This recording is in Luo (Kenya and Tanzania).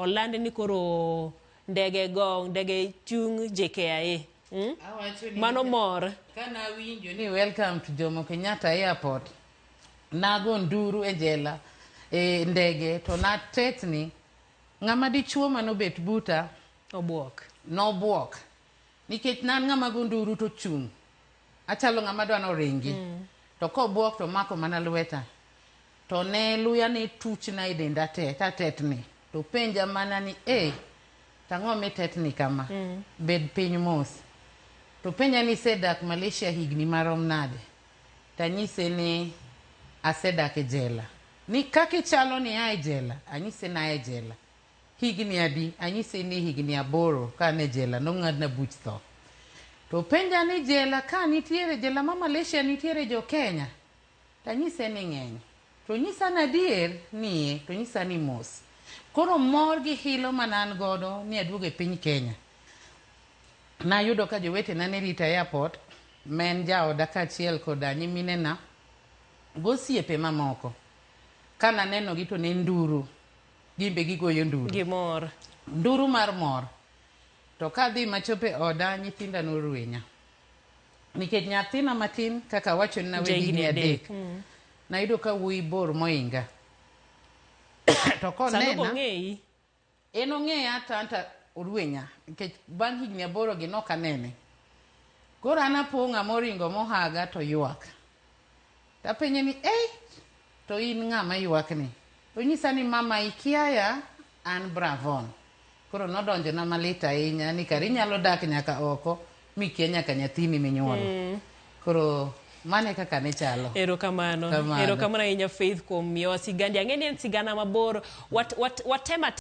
oland ni koro ndege gong ndege chung JKIA. Awacho ni Mano mor. Kana winjo ni welcome to Jomo Kenyatta Airport, nago nduru e jela e ndege to natetni. Ng'ama dichuo manobet buta Obuok. Nobuok nikech nan ng'ama go nduru to chung', achalo ng'ama dwa noringi. To kobuok to mako mana lweta to ne luya ne tuchna e denda te tatetni to penja mana ni e tang'o mitetni kama. Bed piny mos. To penja ni isedak Malaysia higni marom nade? Tanyise ni asedak e jela. Ni kaka ichalo ni a e jela? Anyise ni a e jela. Higni adi? Anyise ni higni 8 ka an e jela nong'adna buch tho. To penja ni jela ka nitiere jela ma Malaysia nitiere jo Kenya? Tanyise ni ng'eny. To nyisa ni adier ni e, to nyisa ni mos. Koro mor gi hilo mane an godo ni aduogo e piny Kenya. Nayudo ka jowetena ne rita e airport, ma en jaoda kaachiel koda nyiminena gosiepe mamoko. Ka nanenogi to ne nduru, gin be gigoyo nduru. Gimor. Nduru mar mor. To kadhi machopo e oda, nyithinda norwenya. Nikech nyathina matin kaka awacho ni nawe higni 3. Nayudo ka wuoyi bor moinga. To Sano konena, bong'eyi. en ong'eya to anta orwenya nikech bang' higni 8 gi nok anene. Koro an apo ng'ama oringo mohaga to ywak. Tapenje ni ei, to in ng'ama ywakni? Onyisa ni mama ikiaya an Bravon. Koro nodonjona malit ahinya ni kare inyalo dak nyaka oko mikia nyaka nyathini minyuolo. Koro mano e kaka ne chalo. Erokamano. Kamano. Erokamano ahinya Faith kuom miyowa sigandi. Ang'e ni en sigana mabor. Wat, wat, watema